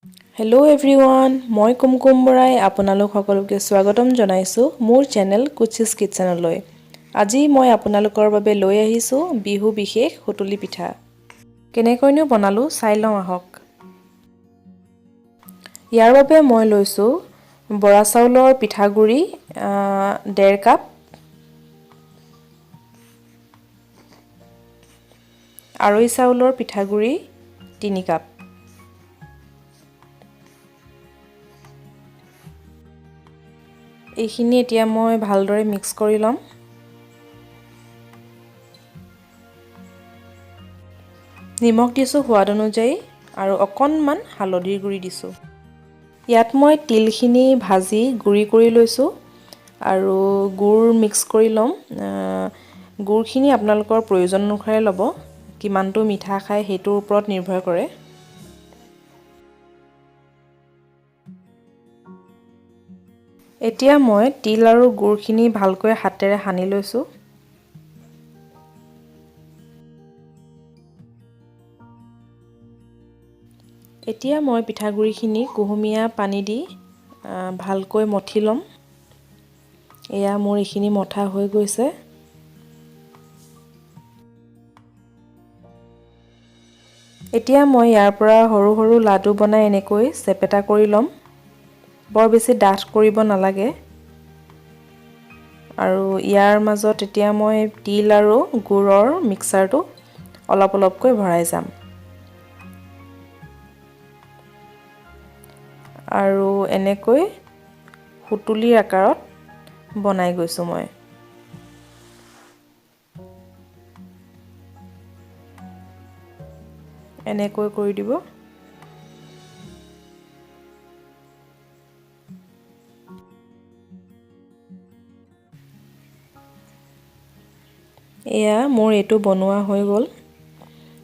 Hello' everyone, মই কুমকুম বৰাই আপোনালোক সকলোকে স্বাগতম জনাইছোঁ মোৰ চেনেল কুচিছ কিটচেনলৈ। আজি মই আপোনালোকৰ বাবে লৈ আহিছোঁ বিহু বিশেষ সুতুলি পিঠা। কেনেকৈনো বনালোঁ চাই লওঁ আহক। ইয়াৰ বাবে মই লৈছোঁ বৰা চাউলৰ পিঠাগুড়ি 1.5 কাপ, আৰৈ চাউলৰ পিঠাগুড়ি 3 কাপ। এইখিনি এতিয়া মই ভালদৰে মিক্স কৰি ল'ম। নিমখ দিছোঁ সোৱাদ অনুযায়ী আৰু অকণমান হালধিৰ গুড়ি দিছোঁ। ইয়াত মই তিলখিনি ভাজি গুড়ি কৰি লৈছোঁ আৰু গুড় মিক্স কৰি ল'ম। গুড়খিনি আপোনালোকৰ প্ৰয়োজন অনুসাৰে ল'ব, কিমানটো মিঠা খায় সেইটোৰ ওপৰত নিৰ্ভৰ কৰে। এতিয়া মই তিল আৰু গুড়খিনি ভালকৈ হাতেৰে সানি লৈছোঁ। এতিয়া মই পিঠাগুড়িখিনি কুহুমীয়া পানী দি ভালকৈ মঠি ল'ম। এয়া মোৰ এইখিনি মঠা হৈ গৈছে। এতিয়া মই ইয়াৰ পৰা সৰু সৰু লাডু বনাই এনেকৈ চেপেটা কৰি ল'ম। বৰ বেছি ডাঠ কৰিব নালাগে। আৰু ইয়াৰ মাজত এতিয়া মই তিল আৰু গুড়ৰ মিক্সাৰটো অলপ অলপকৈ ভৰাই যাম। আৰু এনেকৈ সুতুলিৰ আকাৰত বনাই গৈছোঁ মই। এনেকৈ কৰি দিব। এয়া মোৰ এইটো বনোৱা হৈ গ'ল।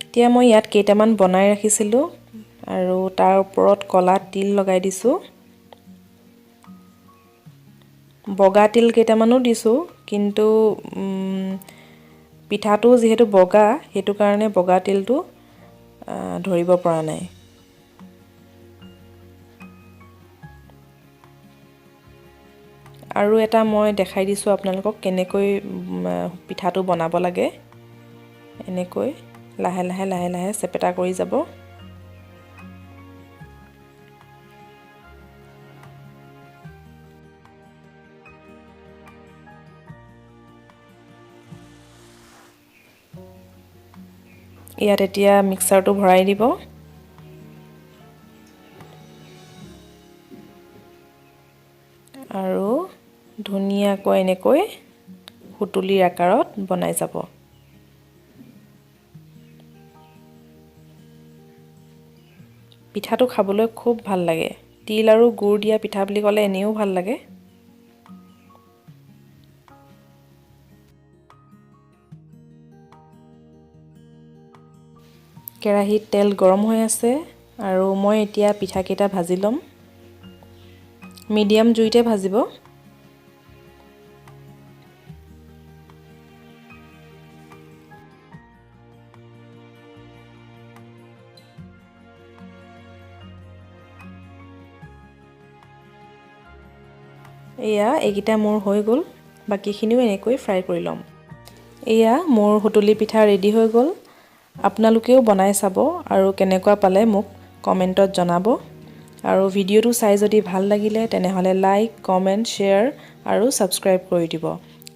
এতিয়া মই ইয়াত কেইটামান বনাই ৰাখিছিলোঁ আৰু তাৰ ওপৰত ক'লা তিল লগাই দিছোঁ। বগা তিল কেইটামানো দিছোঁ, কিন্তু পিঠাটো যিহেতু বগা সেইটো কাৰণে বগা তিলটো ধৰিব পৰা নাই। আৰু এটা মই দেখাই দিছোঁ আপোনালোকক কেনেকৈ পিঠাটো বনাব লাগে। এনেকৈ লাহে লাহে লাহে লাহে চেপেটা কৰি যাব। ইয়াত এতিয়া মিক্সাৰটো ভৰাই দিব। আৰু ধুনীয়াকৈ এনেকৈ সুতুলিৰ আকাৰত বনাই যাব। পিঠাটো খাবলৈ খুব ভাল লাগে। তিল আৰু গুড় দিয়া পিঠা বুলি ক'লে এনেও ভাল লাগে। কেৰাহীত তেল গৰম হৈ আছে আৰু মই এতিয়া পিঠাকেইটা ভাজি ল'ম। মিডিয়াম জুইতে ভাজিব। এয়া এইকেইটা মোৰ হৈ গ'ল, বাকীখিনিও এনেকৈ ফ্ৰাই কৰি ল'ম। এয়া মোৰ সুতুলি পিঠা ৰেডি হৈ গ'ল। আপোনালোকেও বনাই চাব আৰু কেনেকুৱা পালে মোক কমেণ্টত জনাব। আৰু ভিডিঅ'টো চাই যদি ভাল লাগিলে তেনেহ'লে লাইক, কমেণ্ট, শ্বেয়াৰ আৰু ছাবস্ক্ৰাইব কৰি দিব।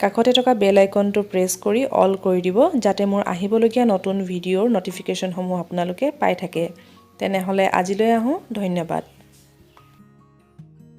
কাষতে থকা বেল আইকনটো প্ৰেছ কৰি অল কৰি দিব, যাতে মোৰ আহিবলগীয়া নতুন ভিডিঅ'ৰ ন'টিফিকেশ্যনসমূহ আপোনালোকে পাই থাকে। তেনেহ'লে আজিলৈ আহোঁ, ধন্যবাদ।